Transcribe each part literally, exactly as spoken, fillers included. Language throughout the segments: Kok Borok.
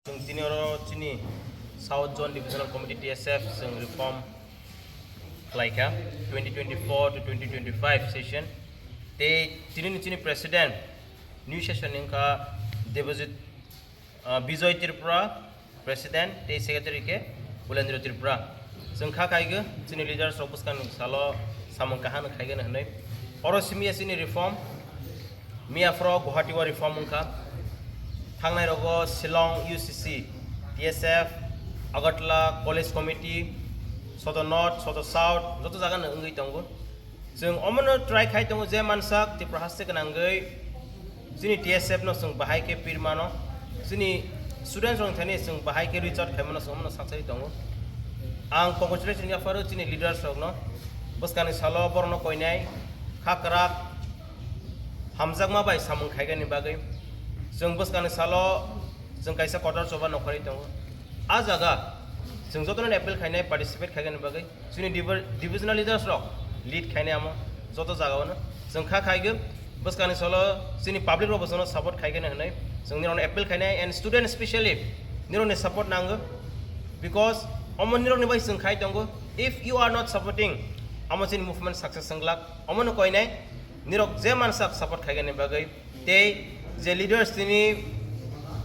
Chwng tini oro chini South Zone Divisional Committee T S F chwng reform khlaikha twenty twenty-four to twenty twenty-five session. Tei tini ni chini president new session ni wngkha Debojit, ah, Bijoy Tripura, president, tei secretary khe Bulendra Tripura. Chwng kha khaigwi chini leaders rok bwskangni salo samung kaham khaigani hwnwi. Oro simi ya chini reform, miya phoro Guwahati o reform wngkha. Thangnai rogo Shillong U C C, T S F, Agartala College Committee, Soto North, Soto South, joto jaga no wngwi tongo. Chwng omono try khai tongo je mansak Tripura haste gwnangwi chini T S F no chwng bahai khe pirmano, chini students rok thani chwng bahai khe reach out khaimano chwng omono sangsari tongo. Ang congratulation yapharo chini leaders rokno, bwskangni salo borokno koinai kha kwrak hamjakma bai samung khaigani bagwi. Chwng bwskangni salo chwng kaisa kotor choba nokharwi tongo. A jaga chwng jotono appeal khainai participate khaigani bagwi. Chini divi-, divisional leaders rok lead khainai amo joto jaga ono. Chwng kha khaigwi bwskangni salo chini public rok bo chwngno support khaigani hwnwi chwng nirokno appeal khainai and student specially nirokni support nango, because omo nirokni bai chwng khai tongo. If you are not supporting, amo chini movement success wnglak. Omono koinai nirok je mansak support khaigani bagwi tei je leaders tini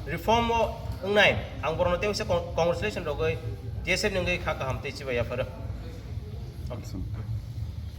reform o wngnai, ang borokno tei waisa con-, congratulation rogwi T S F ni wngwi kha kaham tei chibai yapharo. Okay.